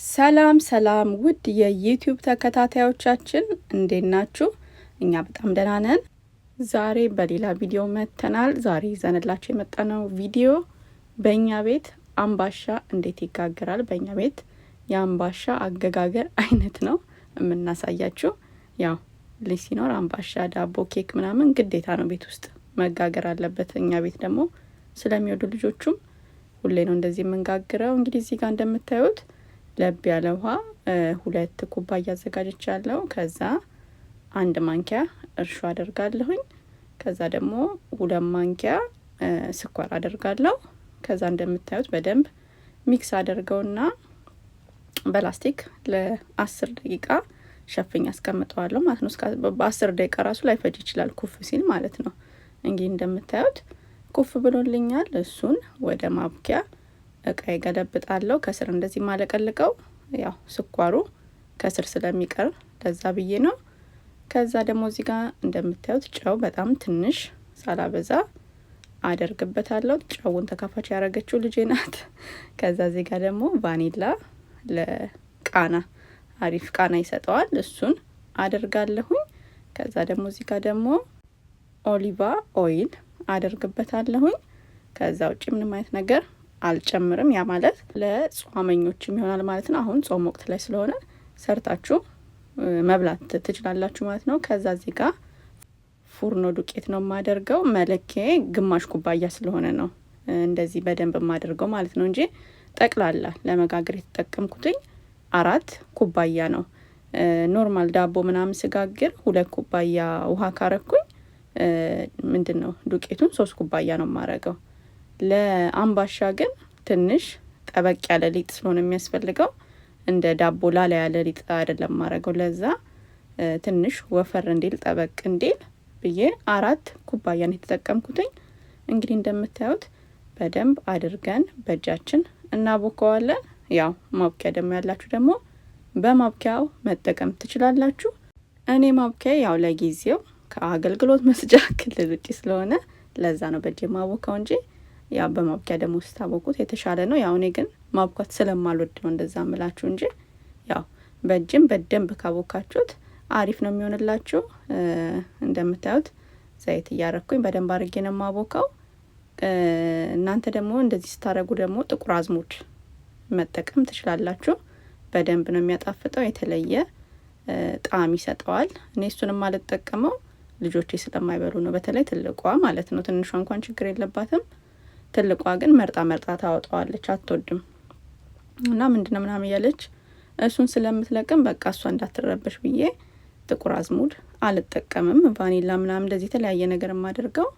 ሰላም ሰላም ውድ የ YouTube ተከታታዮቻችን እንዴት ናችሁ? እኛ በጣም ደህና ነን። ዛሬ በሌላ ቪዲዮ መጥተናል። ዛሬ ይዘንላችሁ የመጣነው ቪዲዮ በእኛ ቤት አምባሻ እንዴት ይጋገራል፣ በእኛ ቤት የአምባሻ አገጋገር አይነት ነው የምናሳያችሁ። ያው ልጅ ሲኖር አምባሻ፣ ዳቦ፣ ኬክ ምናምን ግዴታ ነው ቤት ውስጥ መጋገር አለበት። እኛ ቤት ደግሞ ስለሚወዱ ልጆቹም ሁሌ ነው እንደዚህ የምንጋግረው። እንግዲህ እዚህ ጋር እንደምታዩት ለብ ያለ ውሃ 2 ኩባያ አዘጋጅቻለሁ። ከዛ 1 ማንኪያ እርሾ አደርጋለሁኝ። ከዛ ደግሞ 2 ማንኪያ ስኳር አደርጋለሁ። ከዛ እንደምታዩት በደንብ mix አደርገውና በላስቲክ ለ10 ደቂቃ ሸፍኜ አስቀምጠዋለሁ ማለት ነው። በ10 ደቂቃ ራሱ ላይፈጅ ይችላል ኩፍ ሲል ማለት ነው። እንግዲህ እንደምታዩት ኩፍ ብሎልኛል። እሱን ወደ ማቡኪያ እቃ ገለብጣለሁ። ከስር እንደዚህ ማለቀልቀው ያው ስኳሩ ከስር ስለሚቀር ለዛ ብዬ ነው። ከዛ ደግሞ እዚህ ጋር እንደምታዩት ጨው በጣም ትንሽ ሳላበዛ አደርግበታለሁ። ጨውን ተካፋች ያደረገችው ልጄ ናት። ከዛ እዚህ ጋር ደግሞ ቫኒላ ለቃና አሪፍ ቃና ይሰጠዋል። እሱን አደርጋለሁኝ። ከዛ ደግሞ እዚህ ጋር ደግሞ olive oil አደርግበታለሁኝ። ከዛ ውጭ ምንም አይነት ነገር አልጨምርም። ያ ማለት ለጾመኞችም ይሆናል ማለት ነው። አሁን ጾም ወቅት ላይ ስለሆነ ሰርታችሁ መብላት ትችላላችሁ ማለት ነው። ከዛ እዚህ ጋር ፉርኖ ዱቄት ነው የማደርገው። መለኪያ ግማሽ ኩባያ ስለሆነ ነው እንደዚህ በደንብ የማደርገው ማለት ነው እንጂ ጠቅላላ ለመጋገር የተጠቀምኩትኝ 4 ኩባያ ነው። Normal ዳቦ ምናምን ስጋግር 2 ኩባያ ውሃ ካረኩኝ ምንድን ነው ዱቄቱን 3 ኩባያ ነው የማረገው። ለአምባሻ ግን ትንሽ ጠበቅ ያለ ሊጥ ስለሆነ የሚያስፈልገው እንደ ዳቦ ላላ ያለ ሊጥ አይደለም ማረገው። ለዛ ትንሽ ወፈር እንዲል ጠበቅ እንዲል ብዬ 4 ኩባያ ነው የተጠቀምኩትኝ። እንግዲህ እንደምታዩት በደንብ አድርገን በእጃችን እናቦከዋለን። ያው ማብኪያ ደግሞ ያላችሁ ደግሞ በማብኪያው መጠቀም ትችላላችሁ። እኔ ማብኪያ ያው ለጊዜው ከአገልግሎት መስጫ ክልል ውጪ ስለሆነ ለዛ ነው በእጄ ማቦካው እንጂ ያው በማብኪያ ደግሞ ስታቦኩት የተሻለ ነው። ያው እኔ ግን ማብኳት ስለማልወድ ነው እንደዛ ምላችሁ እንጂ ያው በእጅም በደንብ ካቦካችሁት አሪፍ ነው የሚሆንላችሁ። እንደምታዩት ዘይት እያረኩኝ በደንብ አድርጌ ነው የማቦካው። እናንተ ደግሞ እንደዚህ ስታደርጉ ደግሞ ጥቁር አዝሙድ መጠቀም ትችላላችሁ። በደንብ ነው የሚያጣፍጠው፣ የተለየ ጣዕም ይሰጠዋል። እኔ እሱንም አልጠቀመው ልጆቼ ስለማይበሉ ነው፣ በተለይ ትልቋ ማለት ነው። ትንሿ እንኳን ችግር የለባትም። ትልቋ ግን መርጣ መርጣ ታወጣዋለች፣ አትወድም እና ምንድነው ምናምን እያለች እሱን ስለምትለቅም በቃ እሷ እንዳትረበሽ ብዬ ጥቁር አዝሙድ አልጠቀምም። ቫኒላ ምናምን እንደዚህ የተለያየ ነገር የማደርገው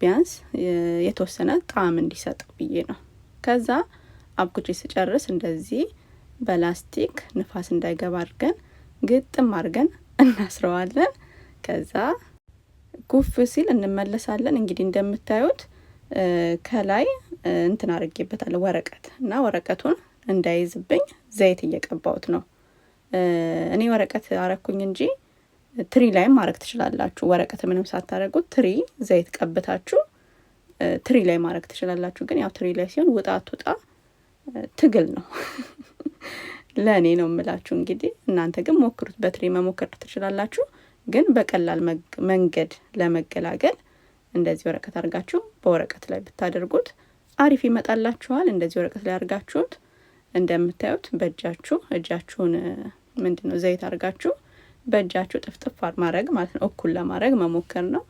ቢያንስ የተወሰነ ጣዕም እንዲሰጠው ብዬ ነው። ከዛ አብኩቼ ስጨርስ እንደዚህ በላስቲክ ንፋስ እንዳይገባ አድርገን ግጥም አድርገን እናስረዋለን። ከዛ ኩፍ ሲል እንመለሳለን። እንግዲህ እንደምታዩት ከላይ እንትን አድርጌበታለሁ ወረቀት እና ወረቀቱን እንዳይዝብኝ ዘይት እየቀባሁት ነው። እኔ ወረቀት አረኩኝ እንጂ ትሪ ላይም ማድረግ ትችላላችሁ። ወረቀት ምንም ሳታደርጉት ትሪ ዘይት ቀብታችሁ ትሪ ላይ ማድረግ ትችላላችሁ። ግን ያው ትሪ ላይ ሲሆን ውጣ አትውጣ ትግል ነው። ለእኔ ነው የምላችሁ። እንግዲህ እናንተ ግን ሞክሩት፣ በትሪ መሞከር ትችላላችሁ። ግን በቀላል መንገድ ለመገላገል እንደዚህ ወረቀት አድርጋችሁ በወረቀት ላይ ብታደርጉት አሪፍ ይመጣላችኋል። እንደዚህ ወረቀት ላይ አድርጋችሁት እንደምታዩት በእጃችሁ እጃችሁን ምንድን ነው ዘይት አድርጋችሁ በእጃችሁ ጥፍጥፍ ማድረግ ማለት ነው። እኩል ለማድረግ መሞከር ነው።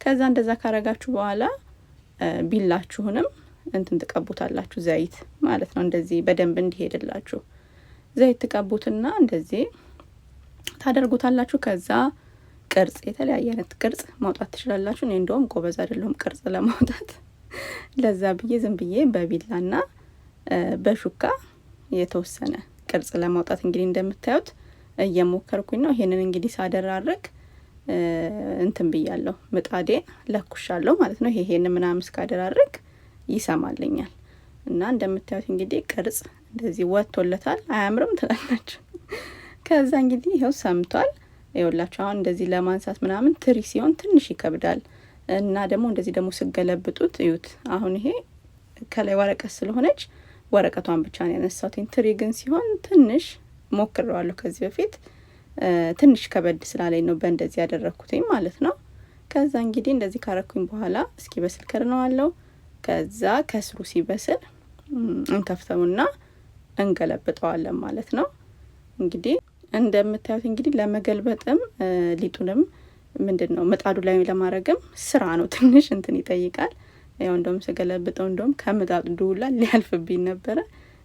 ከዛ እንደዛ ካረጋችሁ በኋላ ቢላችሁንም እንትን ትቀቡታላችሁ ዘይት ማለት ነው። እንደዚህ በደንብ እንዲሄድላችሁ ዘይት ትቀቡትና እንደዚህ ታደርጉታላችሁ። ከዛ ቅርጽ የተለያየ አይነት ቅርጽ ማውጣት ትችላላችሁ። እኔ እንደውም ጎበዝ አይደለሁም ቅርጽ ለማውጣት ለዛ ብዬ ዝም ብዬ በቢላና በሹካ የተወሰነ ቅርጽ ለማውጣት እንግዲህ እንደምታዩት እየሞከርኩኝ ነው። ይሄንን እንግዲህ ሳደራርግ እንትን ብያለሁ፣ ምጣዴን ለኩሻለሁ ማለት ነው። ይሄን ምናምን እስካደራርግ ይሰማልኛል። እና እንደምታዩት እንግዲህ ቅርጽ እንደዚህ ወጥቶለታል። አያምርም ትላላችሁ። ከዛ እንግዲህ ይኸው ሰምቷል። ይኸውላችሁ አሁን እንደዚህ ለማንሳት ምናምን ትሪ ሲሆን ትንሽ ይከብዳል። እና ደግሞ እንደዚህ ደግሞ ስገለብጡት እዩት። አሁን ይሄ ከላይ ወረቀት ስለሆነች ወረቀቷን ብቻ ነው ያነሳሁት። ትሪ ግን ሲሆን ትንሽ ሞክሬዋለሁ ከዚህ በፊት፣ ትንሽ ከበድ ስላለኝ ነው በእንደዚህ ያደረግኩትኝ ማለት ነው። ከዛ እንግዲህ እንደዚህ ካረኩኝ በኋላ እስኪበስል ከድነዋለሁ። ከዛ ከስሩ ሲበስል እንከፍተውና እንገለብጠዋለን ማለት ነው። እንግዲህ እንደምታዩት እንግዲህ ለመገልበጥም ሊጡንም ምንድን ነው ምጣዱ ላይ ለማድረግም ስራ ነው፣ ትንሽ እንትን ይጠይቃል። ያው እንደውም ስገለብጠው እንደውም ከምጣዱ ሁላ ሊያልፍብኝ ነበረ፣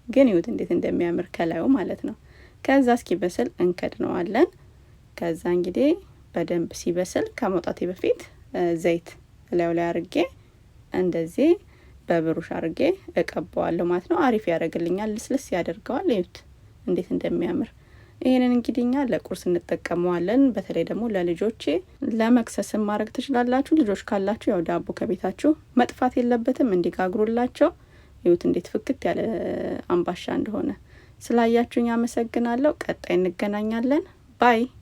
ግን ይሁት እንዴት እንደሚያምር ከላዩ ማለት ነው። ከዛ እስኪበስል እንከድነዋለን። ከዛ እንግዲህ በደንብ ሲበስል ከመውጣቴ በፊት ዘይት እላዩ ላይ አርጌ እንደዚህ በብሩሽ አርጌ እቀባዋለሁ ማለት ነው። አሪፍ ያደርግልኛል፣ ልስልስ ያደርገዋል። እዩት እንዴት እንደሚያምር። ይህንን እንግዲህ እኛ ለቁርስ እንጠቀመዋለን። በተለይ ደግሞ ለልጆቼ ለመክሰስም ማድረግ ትችላላችሁ። ልጆች ካላችሁ ያው ዳቦ ከቤታችሁ መጥፋት የለበትም፣ እንዲጋግሩላቸው። ይሁት እንዴት ፍክት ያለ አምባሻ እንደሆነ። ስላያችሁኝ አመሰግናለሁ። ቀጣይ እንገናኛለን። Bye።